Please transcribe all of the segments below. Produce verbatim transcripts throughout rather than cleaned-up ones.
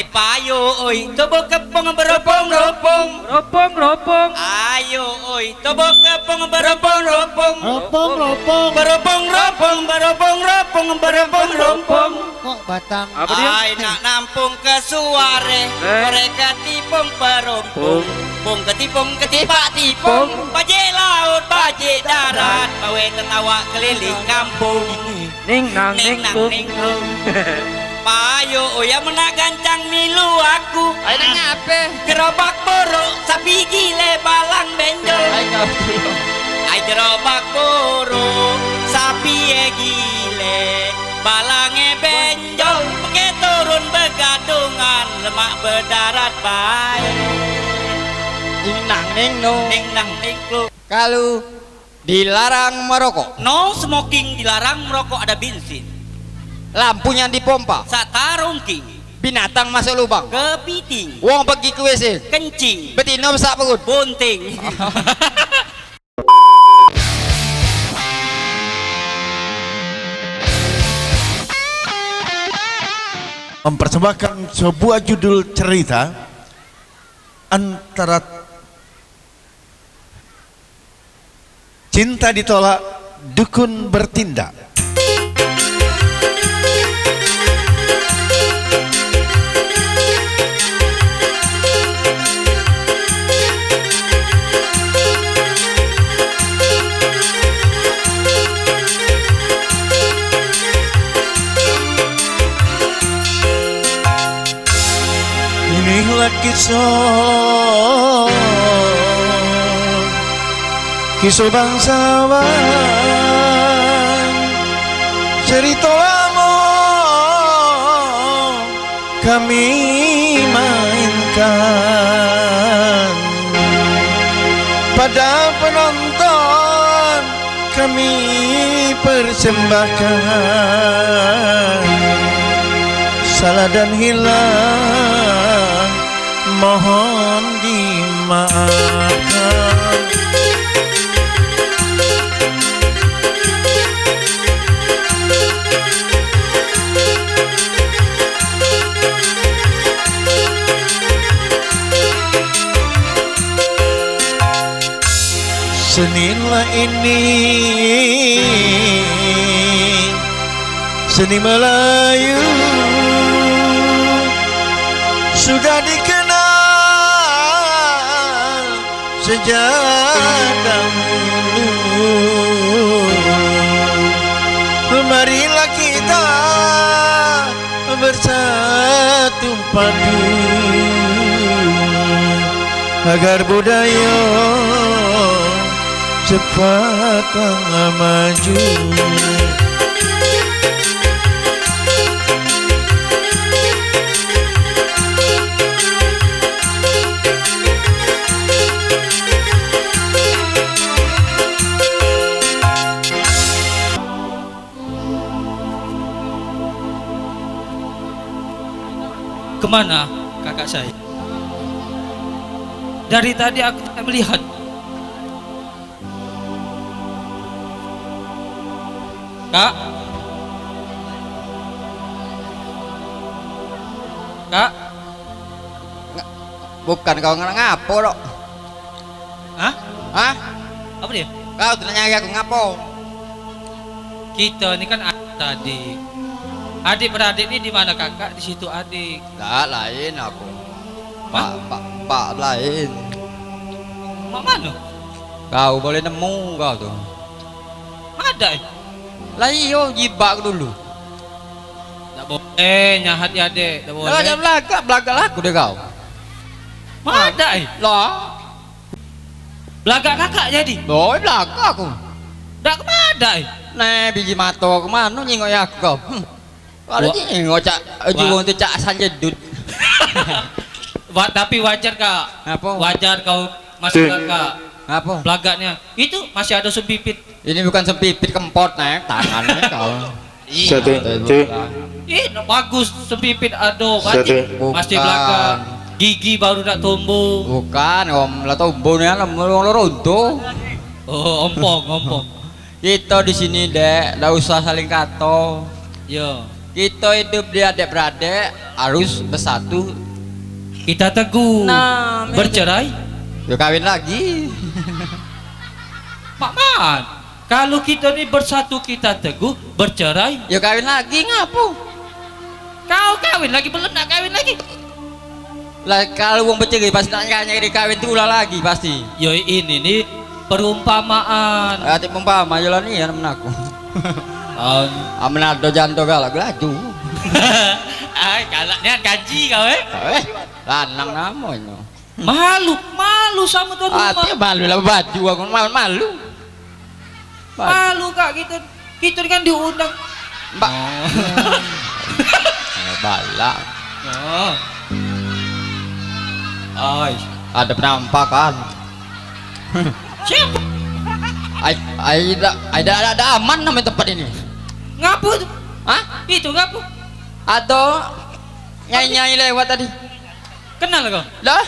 Payo oi, tobo kepong beropong-ropong. Ropong-ropong. Ayo oi, tobo kepong beropong-ropong. Ropong-ropong. Beropong-ropong, beropong-ropong, beropong-ropong. Kok batang? Apa dia? Ai nak nampung ke suare, eh, mereka tipung berompong. Pung. Pung ketipung ketipak tipung. Pung. Bajik laut, bajik darat, bawe tetawa keliling kampung. Ning nang ning nang ning tung. Payo uya menak gancang milu aku. Ai nang ape? Gerobak borok, sapi gile, balang benjol. Ai kau tu. Ai gerobak borok, sapi e gile, balang e benjol. Peke turun begadungan, lemak bedarat bae. Ning nang ning nung. Ning nang ning tung. Kalu dilarang merokok. No smoking dilarang, merokok ada bensin. Lampunya dipompa. Satarungking. Binatang masuk lubang. Kepiting. Wong pergi ke W C. Kencing. Betino besak perut. Bunting. Mempersembahkan sebuah judul cerita antara Cinta ditolak, dukun bertindak. Inilah kisah, kisah bangsawan, cerita lama kami mainkan pada penonton. Kami persembahkan, salah dan hilang mohon dimaafkan. Seni lah ini, seni Melayu sudah dikenal sejak dahulu. Marilah kita bersatu padu agar budaya cepat maju. Kemana kakak saya? Dari tadi aku tidak melihat. Kak? Kak? Nga-, bukan kau nga-, ngapo, Dok? Hah? Hah? Apa dia? Kau tu nanya aku ngapo? Kita ni kan adik tadi. Adik beradik ni di mana kakak, di situ adik. Lah, lain aku. Hah? Pak, pak, pak lain. Mak mano? Kau boleh nemu kau tu. Madai. Lah iyo, jibak dulu. Dak boleh nyahat ya, Dek. Dak boleh. Lah, jangan belagak, belagak laku deh kau. Madai. Lah. Belagak kakak jadi. Boy, belagak aku. Dak kemadai. Nah, biji mato aku mano nyingok ya aku kau. Hmm. Kalau nyingok cak, juwong tu cak sanjedut. Wa-, tapi wajar, Kak. Apa? Wajar kau masuk, Kak. Apa? Belagaknya. Itu masih ada sempipit. Ini bukan sempipit, kempot, Neng, tangannya kau. Iya. Satu, tu. Ih, nak bagus sempipit ado, batik. Satu. Pasti belakang. Bukan. Gigi baru nak tumbuh. Bukan, Om, lah tumbuh ni, lah, wong loro runtuh. Oh, ompong, ompong. Kita di sini, Dek, dak usah saling kato. Yo. Kito hidup di adek beradek harus bersatu. Kita teguh. Nah, bercerai. Yo kawin lagi. Mak Man, kalau kita ni bersatu kita teguh, bercerai. Yo kawin lagi ngapo? Kau kawin lagi, belum nak kawin lagi. Lah kalau wong becerai pasti nak nyari kawin tu ulah lagi pasti. Yo ini ni perumpamaan. Ati umpama yo lah nian men aku. Amen ado janto galak laju. Ai, galak nian gaji kau eh. Eh, lanang namonyo. Malu, malu samo tuan rumah. Ati malu lah baju aku malu-malu. Malu kak kita, kita kan diundang. Mbak. Oh. Eh, balak. Oh. Ai. Ada penampakan. Siapa? Ai, ai dak, ai dak ada aman namanya tempat ini. Ngapo tu? Hah? Itu ngapo? Atau nyai-nyai lewat tadi. Kenal kau? Lah?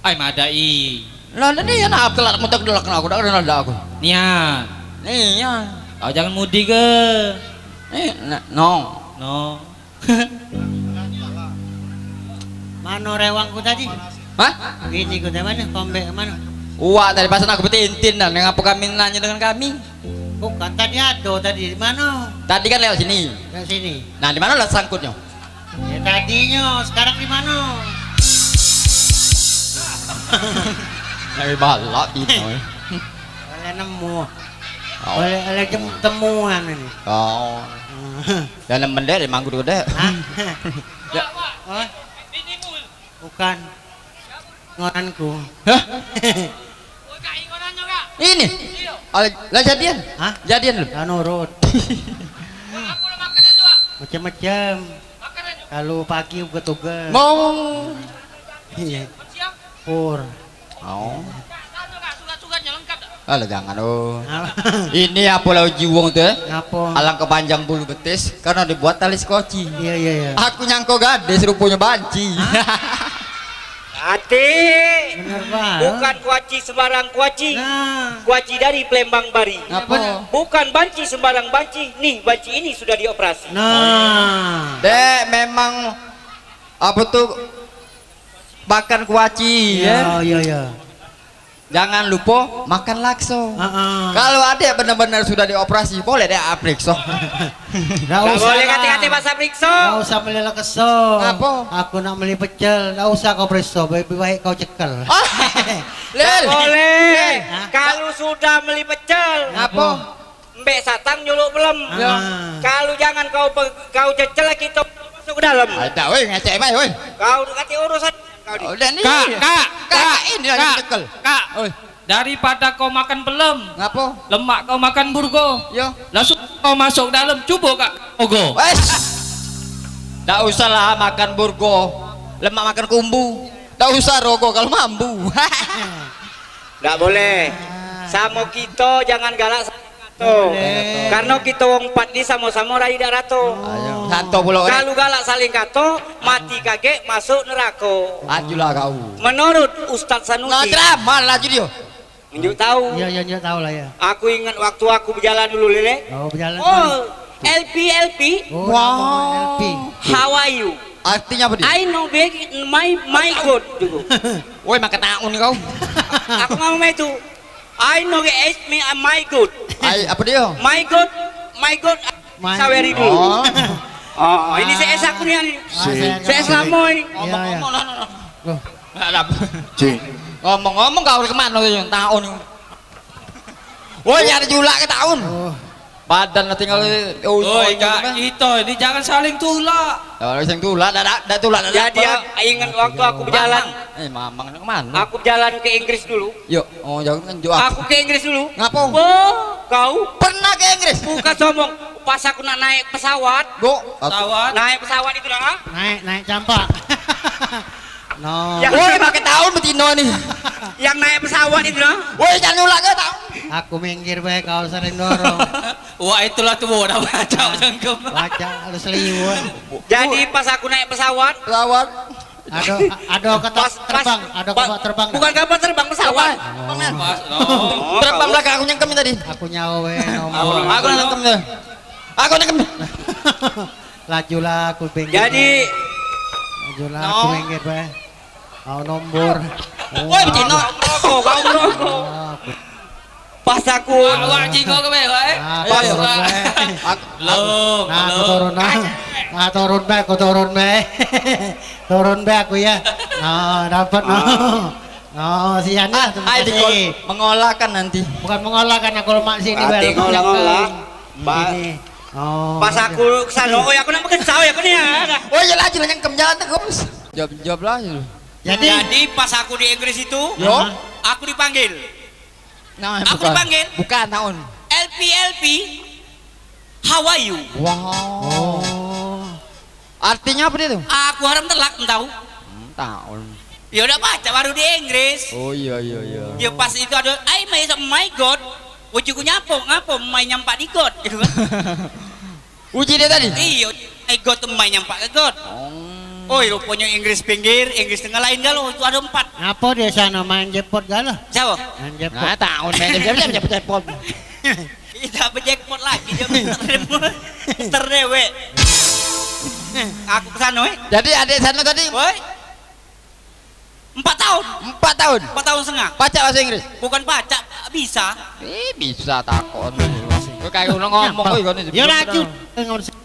Ai madai. Lah ni anak telat mutak delak aku dak kenal dak aku. Nian. Nian. Kau jangan mudik ke. Eh, no. No. Mano rewangku tadi? Hah? Ini ku tadi mano? Kombek mano? Uwak tadi pasan aku betintin dah. Ngapo kami nanya dengan kami? Bukan tadi ado tadi di mano? Tadi kan lewat sini. Lewat sini. Nah, di mano lah sangkutnyo? Ya tadinyo, sekarang di mano? Dari balak tino eh. Oleh nemu. Oh. Oleh oleh jem- temuan ini. Oh. Dalam bendek dia manggut gede. Hah? Ya. Oh. Bukan. Ngoranku. Hah? Ini. Lah jadian? Hah? Jadian lu. Lah nurut. Macam-macam. Kalau pagi ke tugas. Mau. Iya. Pur. Oh. Alah jangan oh. Ini apo lah uji wong tu eh? Ngapo? Alangkah panjang bulu betis karena dibuat tali sekoci. Iya iya iya. Aku nyangko gadis rupanya banci. Ati. Bener bae. Bukan kuaci sembarang kuaci. Nah. Kuaci dari Palembang Bari. Ngapo? Bukan banci sembarang banci. Nih, banci ini sudah dioperasi. Nah. Dek, memang apa tu makan kuaci ya? Iya iya iya. Jangan lupo makan lakso. Heeh. Kalau adek bener-bener sudah dioperasi, boleh dek aprikso. Dak usah boleh lah. Kate-kate bahasa aprikso. Dak usah beli lakso. Ngapo? Aku nak beli pecel. Dak usah kau perikso, lebih baik kau cekel. Ah, Lel. Dak boleh. Lel. Hah? Kalau sudah beli pecel. Ngapo? Mbek satang nyolok pelem. Ya. Kalu jangan kau pe- kau cecel lagi tu masuk ke dalam. Ada weh ngecek bae weh. Kau tu kati urusan kau ni. Udah ni. Kak, kak, kak, ini lagi kak, cekel. Kak. Oi. Daripada kau makan pelem, ngapo? Lemak kau makan burgo. Yo. Langsung kau masuk dalam, cubo kak, ogo. Wes. Dak usah lah makan burgo. Lemak makan kumbu. Dak usah rogo kalau mambu. Dak boleh. Samo kito jangan galak samo kato. Boleh. Karno kito wong empat ni samo-samo rai dak rato. Ayo, santo pulo, eh. Kalu galak saling kato, mati kagek masuk nerako. Ajulah kau. Menurut Ustaz Sanusi. Nah, drama laju dio. Njuk tahu. Iya, iya, njuk tahu lah ya. Aku ingat waktu aku berjalan dulu, Lele. Oh, berjalan. Oh, L P, L P. Oh, wow. L P. How are you? Artinya apa dia? I know back my, my God dulu. Woi, makan taun kau. Aku ngomong itu. I know back me, my God. Ai, apa dia? My God, my God. My Saweri dulu. Oh. Oh, ini C S aku ni, ni. Ah, C S C S lama ini. Iya, iya. Ngomong-ngomong, no, no, no. Loh. Cik. Ngomong-ngomong kau ke mano tu taun? Woi, nyari julak ke taun? Oh. Badan lah tinggal. Oi, kak, kita ini jangan saling tulak. Kalau saling tulak, dak, dak, dak tulak, dak. Jadi, ingat waktu aku berjalan. Eh, mamang nak ke mano? Aku berjalan ke Inggris dulu. Yo, oh, jangan kan jauh. Aku ke Inggris dulu. Ngapo? Wah, kau pernah ke Inggris? Bukan sombong. Pas aku nak naik pesawat. Pesawat. Naik pesawat itu dah. Naik, naik campak. No. Woi, makan taun betino ni. Yang naik pesawat itu dah. Woi, jangan nyulak ke taun. Aku minggir bae kau sering dorong. Wah, itulah tuh dah baca jengkem. Baca harus liwat. Jadi pas aku naik pesawat. Pesawat. Ado, ado ketok terbang, ado ketok terbang. Bukan kapal terbang, pesawat. Terbang. Pas, oh. Terbang belakang aku nyengkem tadi. Aku nyawa weh, nomor. Aku nyengkem dah. Aku nyengkem. Lajulah aku pinggir. Jadi, lajulah aku pinggir bae. Kau nombor. Woi, becino. Rokok, kau rokok. Ah, aku Pas aku. Awak jingok ke bae, wak, eh? Ah, pas turun bae. Ak-, belum, nah, aku belum. Turun, nah. Ah, turun bae, aku turun bae. Turun bae aku ya. Nah, dapat, nah. Ah. Oh, sian lah, ah, terima kasih. Mengolah kan nanti. Bukan mengolah kan, aku lemak sini. Berarti baru ngolah-ngolah. Ini. Oh, pas aku kesana, oh, ya, aku nak makan sawi, aku ni, ya. Oh, iya lah, jangan nyengkem, jangan terus. Jawab, jawab lah, ya. Jadi, jadi pas aku di Inggris itu, yo, aku dipanggil. Nah, aku bukan. Dipanggil. Bukan, taun. L P, L P, how are you? Wow. Oh. Artinya apa dia tu? Aku haram telak, entah. Hmm, taun. Ya udah baca baru di Inggris. Oh, iya, iya, iya. Ya pas itu ada, "Ai, my, my God." Uji ku nyapo, ngapo, "My, nyampak di God." Gitu kan. Uji dia tadi? Iyo, "My God, my, nyampak ke God." Oh. Oi, ruponyo Inggris pinggir, Inggris tengah lain galo, itu ada empat. Ngapo dia sana main jackpot galo? Siapa? Main jackpot. Nah, taun main jackpot, jackpot, jackpot. Kita berjackpot lagi, dia mister, mister dewek. Aku ke sana, eh. Jadi, adik sana tadi? Woi. Empat tahun. Empat tahun? Empat tahun setengah. Pacak bahasa Inggris? Bukan pacak, bisa. Eh, bisa takon. Kau kayak udah ngomong, kau ikut. Ya, laju.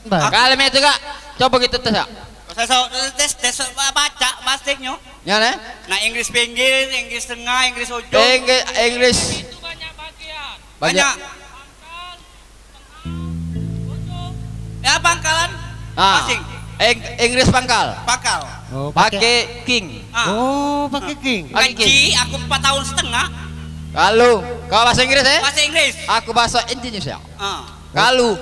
Kalau itu, Kak, coba kita tes, Kak. Saya so-, tes, tes, baca, bahasa Inggrisnya. Ya, ne? Nah, Inggris pinggir, Inggris tengah, Inggris ujung. Inggris, Inggris. Itu banyak bagian. Banyak. Banyak. Ya, pangkalan. Ah. Asing. Ing-, Inggris pangkal. Pangkal. Oh, pakai, pakai king. Ah. Oh, pakai king. Pakai king. Kecil, aku empat tahun setengah. Kalau kau bahasa Inggris, eh? Bahasa Inggris. Aku bahasa Indonesia. Ah. Kalau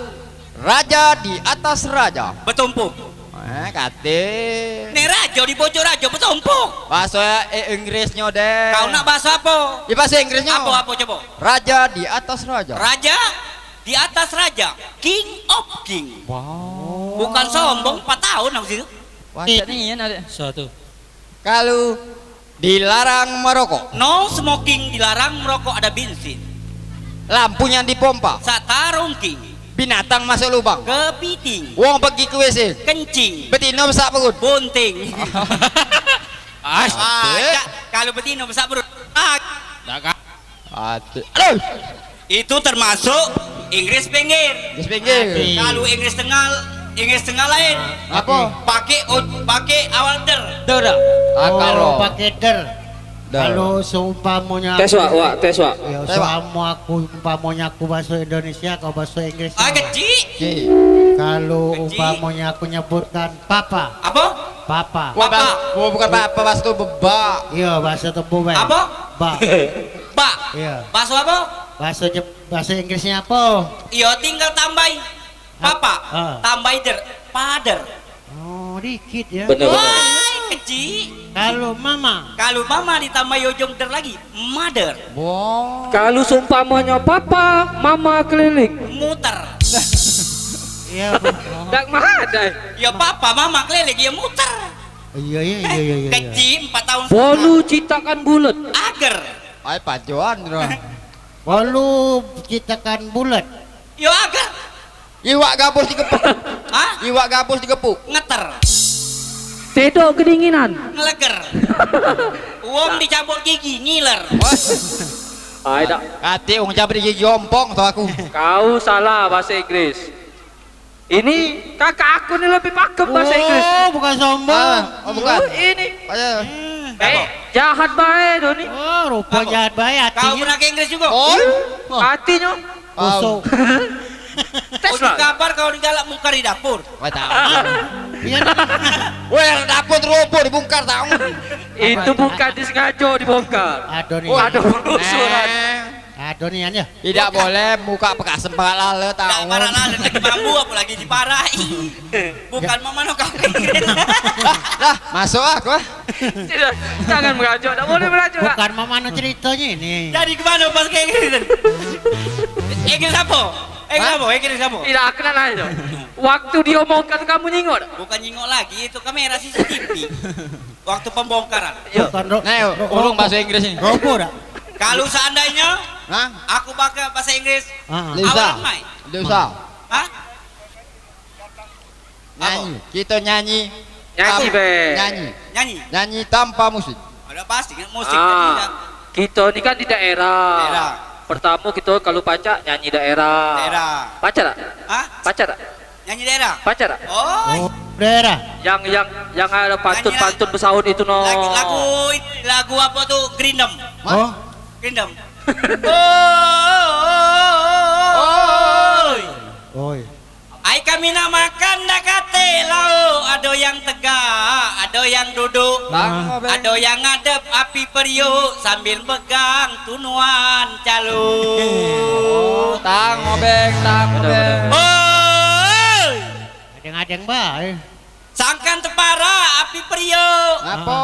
raja di atas raja. Bertumpuk. Eh, kate. Nek rajo di pojok rajo betumpuk. Bahasa, eh, Inggrisnyo deh. Kau nak bahasa apa? Ya, bahasa Inggrisnyo. Apa, apa coba? Raja di atas raja. Raja di atas raja. King of king. Wow. Bukan sombong, empat tahun aku situ. Wah, cak ni ya, Dek. Satu. Kalu dilarang merokok. No smoking, dilarang merokok, ada bensin. Lampunya dipompa. Satarungking. Binatang masuk lubang. Kepiting. Wong pergi ke W C. Kencing. Betino besak perut. Bunting. Astaga. Ah, ka-, kalau betino besak perut. Ah. Dak ka- Ati. Aduh. Itu termasuk Inggris pinggir. Inggris pinggir. Ati. Kalau Inggris tengah, Inggris tengah lain. Apa? Pakai o-, pakai awal der. Der. Ah, oh, kalau pakai der. Der. Kalau seumpamanya tes, Wak, Wak, tes, Wak. Ya, tes, Wak. Seumpama aku, umpamanya aku bahasa Indonesia, kau bahasa Inggris. Ah, sama. Kecil. Kecil. Kalau kecil. Umpamanya aku nyebutkan papa. Apa? Papa. Wah, papa. Bas-, wah, bukan papa, bahasa tu bebak. Iya, bahasa tu bebak. Apa? Bak. Bak. Iya. Bahasa apa? Bahasa Jep-, bahasa Inggrisnya apa? Iya, tinggal tambahi. Ap-, papa. Ah. Tambahi der. Father. Oh, dikit ya. Bener, bener. Wah, kecil. Kalau mama? Kalau mama ditambahi ujung der lagi, mother. Wow. Kalau seumpamanya papa, mama keliling. Muter. Iya, bener. Dak mahadai. Ya papa, mama keliling, ya muter. Iya, iya, iya, iya, iya. Kecil, empat tahun. Bolu citakan bulat. Ager. Ai, pacuan, bro. Bolu citakan bulat. Yo, ager. Iwak gabus digepuk. Hah? Iwak gabus digepuk. Ngeter. Tedok kedinginan. Ngeleger. Wong dicabut gigi, ngiler. Ai, dak. Kate wong cabut gigi ompong tau aku. Kau salah bahasa Inggris. Ini kakak aku ni lebih pakem bahasa Inggris. Oh, bukan sombong. Ah, oh, bukan. Oh, ini. Oh, iya. Eh, jahat bae tu ni. Oh, rupa jahat bae atinyo. Kau pernah ke Inggris juga? Oh. Atinyo. Kosong. Tes lah. Kabar kau ni galak mungkar di dapur. Wah, tahu. Iya. Weh, dapur rubuh dibungkar tahu. Itu bukan disengaja dibongkar. Aduh, ni. Ada penelusuran. Eh. Aduh, nian ya. Tidak boleh muka bekas sembarang lah, tahu. Sembarang lah, lagi mambu apalagi diparai. Bukan mamano kau ke Inggris. Lah, masuk aku, ah. Tidak, jangan merajuk, tak boleh merajuk, Kak. Bukan mamano ceritanya ini. Jadi kemana pas ke Inggris? Inggris apa? Inggris apa? Inggris apa? Tidak, aku nak nanya. Waktu diomongkan kamu nyingok tak? Bukan nyingok lagi, itu kamera C C T V. Waktu pembongkaran. Iya. Bukan ro-, ro-, urung bahasa Inggris ini. Robo dak? Kalau seandainya aku pakai bahasa Inggris, ah, ah. Ndak usah. Awalan mai. Ndak usah. Hah? Nyanyi. Kito nyanyi. Nyanyi, tam-, be. Nyanyi. Nyanyi. Nyanyi tanpa musik. Ada pasti kan musik tadi kan. Kito ni kan di daerah. Daerah. Pertamo kito kalu pacak nyanyi daerah. Daerah. Pacak dak? Hah? Pacak dak? Nyanyi daerah? Pacak dak? Oh. Oh, daerah. Yang, yang, yang ada pantun-pantun besaut itu, no. Lagu, lagu, lagu apa tu? Gerindem. Hah? Oh. Gerindem. Oi. Oi. Ai kami nak makan dah kate lauk, ado yang tegak, ado yang duduk, ado yang ngadep api periuk sambil megang tunuan calo. Oh, tang obeng, tang obeng. Oi! Adeng-adeng bae. Sangkan teparak api periuk. Ngapo?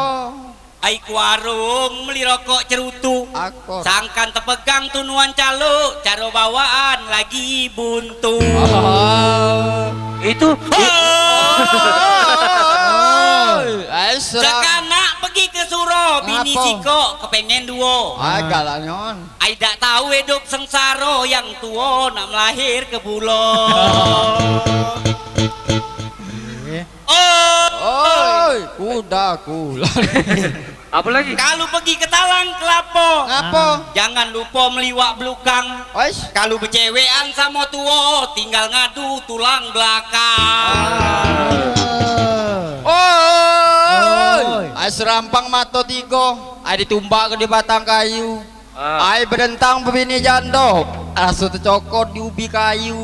Ai ku warung meli rokok cerutu. Akor. Sangkan tepegang tunuan calo, caro bawaan lagi buntu. Oh. Itu. Oi. Ai, seram. Sekanak pegi ke suro, bini sikok kepengen duo. Agak lah, Nyon. Ai dak tau idup sengsaro, yang tuo nak melahir ke pulo. Eh. Oi. Oi, kuda kulan. Apo lagi? Kalu pegi ke talang kelapo. Ngapo? Jangan lupo meliwak belukang. Ois. Kalu becewekan samo tuo, tinggal ngadu tulang belakang. Ah. Oi. Oi. Ai serampang mato tigo, ai ditumbak ke di batang kayu. Ah. Ai bedentang bebini jando, raso tecokot di ubi kayu.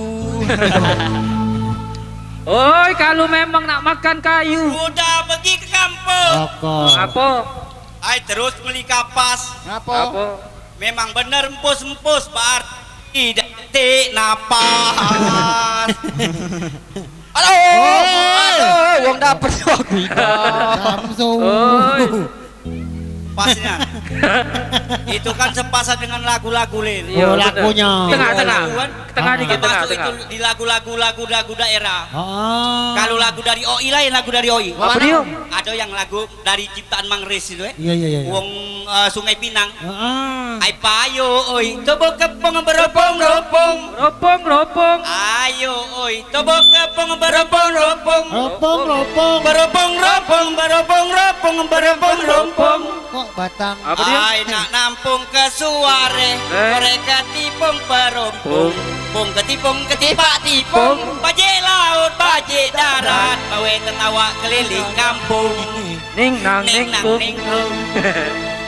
Oi, kalu memang nak makan kayu. Udah pegi ke kampung. Apo? Apo? Ai terus meli kapas. Ngapo? Apo? Memang bener empus-empus, berarti dak tek napas. Aduh, oi. Aduh, wong dapet aku. Samsu. Oi. Pasnya. Itu kan sepasang dengan lagu-lagu, Lin. Iyo, oh, bener. Lagunya. Tengah, tengah. Lagu kan? Tengah dikit, tengah, tengah. Termasuk itu di lagu-lagu, lagu-lagu daerah. Heeh. Kalu lagu dari O I lain, lagu dari O I. Apo dio? Ado yang lagu dari ciptaan Mang Riz itu, eh. Iyo, iyo, iyo, iyo. Wong, eh, Sungai Pinang. Heeh. Ai payo, oi, tobo kepong beropong-ropong. Ropong-ropong. Ayo, oi, tobo kepong beropong-ropong. Ropong-ropong. Beropong-ropong, beropong-ropong, beropong-ropong. Kok batang? Apo dio? Ai nak nampung ke suare, eh, mereka tipung perompong. Pung. Pung ketipung, ketipak tipung. Pung. Bajik laut, bajik darat, bawe tetawa keliling kampung. Ning nang ning nang ning nung.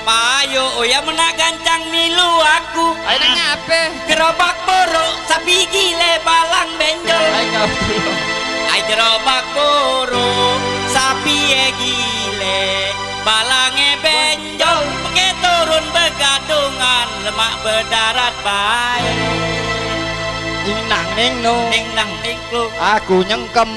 Payo oya menak gancang milu aku. Ai nang ape? Gerobak borok, sapi gile, balang benjol. Ai kau tu. Ai gerobak borok, sapi e gile, balang e benjol. Peke turun begadungan, lemak bedarat bae. Ning nang ning nung. Ning nang ning nung. Aku nyengkem.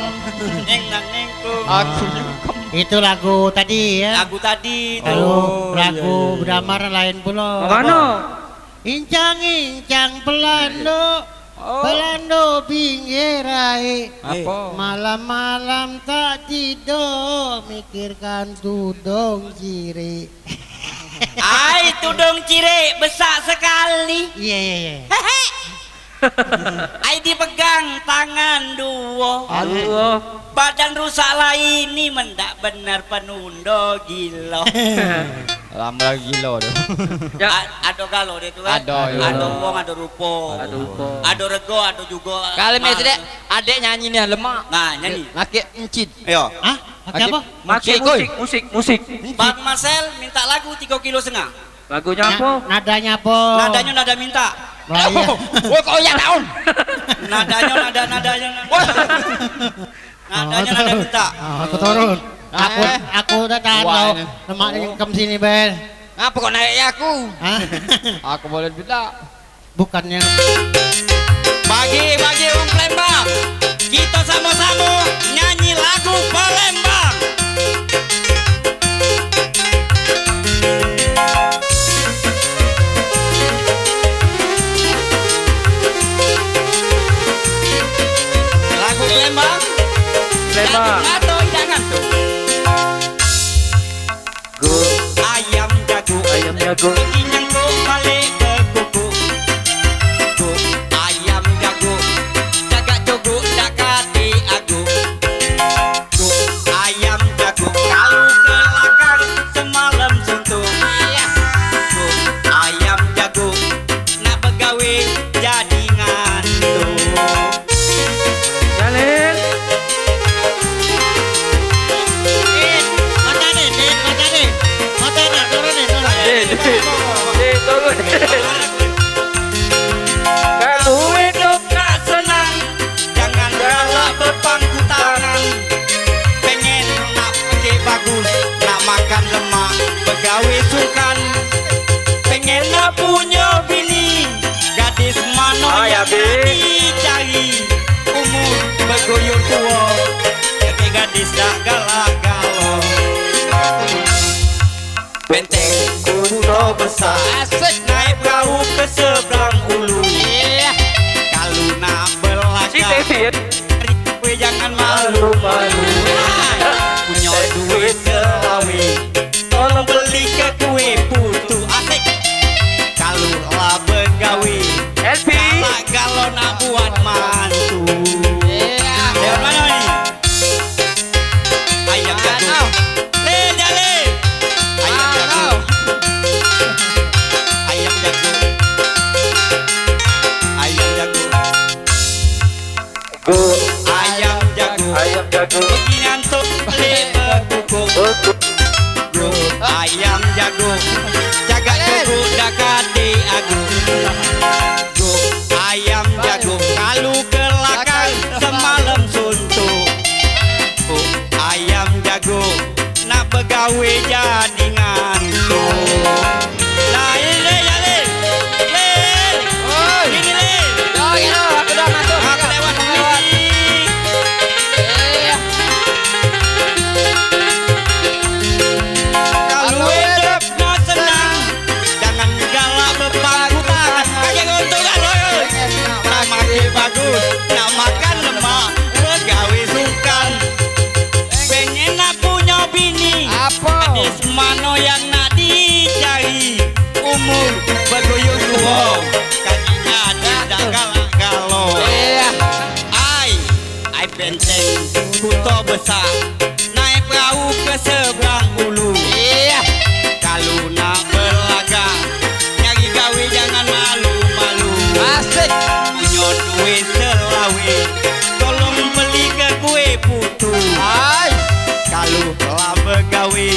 Ning nang ning nung. Aku nyengkem. Itu lagu tadi, ya? Lagu tadi tu. Lagu, oh, lagu iya, iya, iya. Bedamar lain pulo. Mano? Incang-incang Belando, oh. Belando pinggir ae. Apo? Malam-malam tak tidur, mikirkan tudung cirik. Ai, tudung cirik besak sekali. Iya, iya, iya. Ai dipegang tangan duo. Aduh. Badan rusak lain ni men dak bener penundo gilo. Lamo lagi gilo tu. Ya. A-, ado galo dio tu kan. Ado, iya. Ado wong, ado rupo. Ado rupo. Ado rego, ado jugo. Kali ma- mesek adek nyanyi ni lemak. Nah, nyanyi. Laki encit. Iyo. Hah? Pakai apo? Pakai musik, musik, musik, musik. Bang Marcel minta lagu tigo kilo setengah. Lagunyo apo? Na-, nadanya apo? Nadanyo nada minta. Oh, iya. Wah, kok iya daun? Nadanyo nada, nadanyo nada. Wah. Nadanyo nada minta. Ah, aku turun. Aku, eh, aku dah tahan tau. Lemak ni nyengkem sini, Bel. Ngapo kok naik ya aku? Hah? Aku boleh bilang. Bukannyo. Bagi, bagi wong Palembang. Kito samo-samo nyanyi lagu Palembang. Lagu Palembang. Palembang. Ngantuk, jangan tu. Guk. Ayam jago. Ayam jago. Inyang guk balik bekukuk. Guk. Ayam jago. Cagak cogok dak katik aguk. Makan lemak, begawe sungkan. Pengen nak punyo bini, gadis mano yang nak dicari. Umur beguyur tuo, tapi gadis dak galak galo. Benteng Kuto Besak. Asik. Naik perahu ke seberang ulu. Iya. Kalu nak belagak, kue jangan malu-malu. Punyo duit selawe, tolong beli ke kue putu. Asik. Kalu lah begawe, galak galo nak buat mantu. Iya. Lewat mano ni? Ayam jago. Le, jale. Ayam jago. Ayam jago. Ayam jago. Go. Ayam jago. Ayam jago. Pergi ngantuk, balik bekukuk. Bekuk. Go. Ayam jago. Cagak cukup dah kate agu. Go. Ayam jago. Kalu ke lakar, semalam suntuk. Ayam jago nak begawe jadi ngantuk. Nah, ini le, ya, le. Le. Oi. Ini, le. Yo, yo, aku dah masuk. Aku lewat. Aku lewat. Kalu hidup nak senang, jangan galak bepangku tangan. Kagek ngontok kan, oi, oi. Nak makin bagus, nak makan lemak, begawe sungkan. Pengen nak punyo bini. Apo? Gadis mano yang nak dicari? Umur beguyur tuo, kagek gadis dak galak galo. Iya. Ai. Ai Benteng Kuto Besak, naik perahu ke seberang ulu. Iya. Kalu nak belagak, nyari gawe jangan malu-malu. Asik. Punyo duit selawe, tolong beli ke kue putu. Ai. Kalu lah begawe,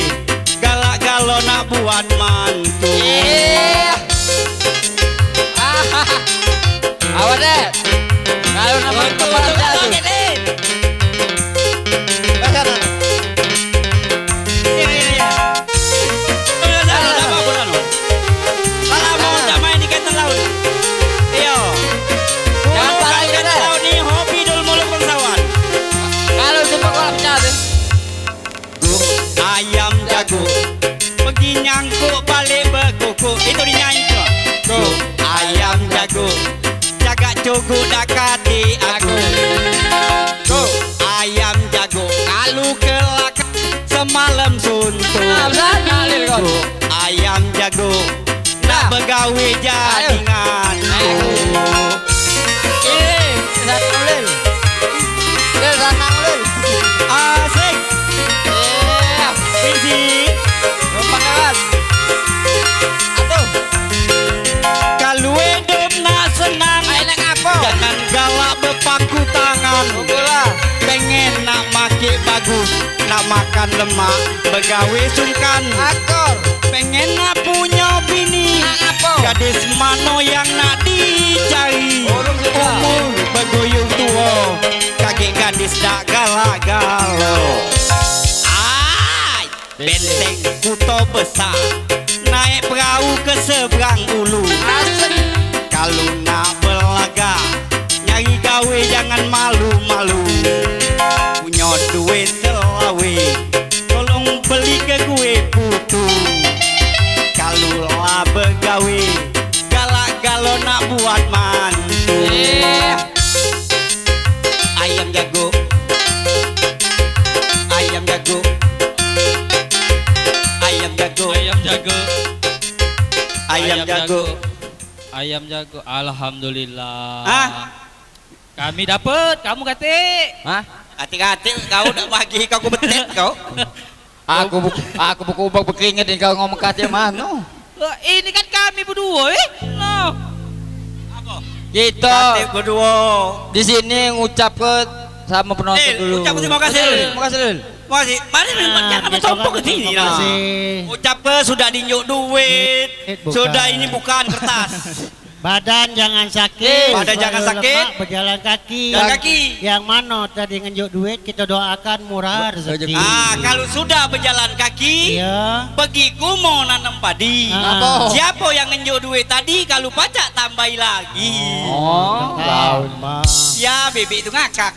galak galo nak buat mantu. Iya. Awak deh. Kalau nama kepala saya tu. Iyo. Dulu kalu ke laut ni hobi dulu muluk bangsawan. Kalau sepak bola pecah tu. Guk ayam jago, pegi nyangkuk balik bekukuk. Itu dinyanyi tu. Guk ayam jago, cagak cuguk dak katik aku. Guk ayam jago, kalu ke lakar semalam suntuk. Guk ayam jago, nak begawe jadi ngantuk. Eh, sanang ulil. Ulil, sanang ulil. Asik. Iya. Tinggi. Lompat kawan. Atuh. Kalu hidup nak senang, jangan galak bepaku tangan. Pengen nak makek bagus, nak makan lemak, begawe sungkan. Akor. Pengen nak punyo bini. Nak ngapo? Gadis mano yang nak dicari? Umur beguyur tuo, kagek gadis dak galak galo. Ai, Benteng Kuto Besak, naik perahu ke seberang ulu. Asik. Kalu nak belagak, nyari gawe jangan malu-malu. Punyo duit selawe, tolong beli ke kue putu. Kalu lah begawe, galak galo nak buat mantu. Eh. Ayam jago. Ayam jago. Ayam jago. Ayam jago. Ayam jago. Ayam jago. Alhamdulillah. Hah? Kami dapet, kamu katik. Hah? Katik-katik kau dak bagi kau, ku betet kau. Aku bu-, aku bekubak bekeringet ni kau ngomong katik mano? Lah, ini kan kami beduo, eh? Nah. Apo? Kito katik beduo di sini ngucap ke sama penonton dulu. Eh, ucap terima kasih dulu. Terima kasih, Lul. Terima kasih. Mari, jangan bersombong ke sini lah. Ucap ke sudah dinjuk duit, sudah ini bukan kertas. Badan jangan sakit. Badan jangan sakit. Lemak berjalan kaki. Jalan kaki. Yang mano tadi ngenjuk duit, kita doakan murah rezeki. Ah, kalau sudah berjalan kaki, iya, pergi kumo nanam padi. Ah. Apo? Siapo yang ngenjuk duit tadi, kalau pacak tambahi lagi. Oh, tahu. Ya, bebek tu ngakak.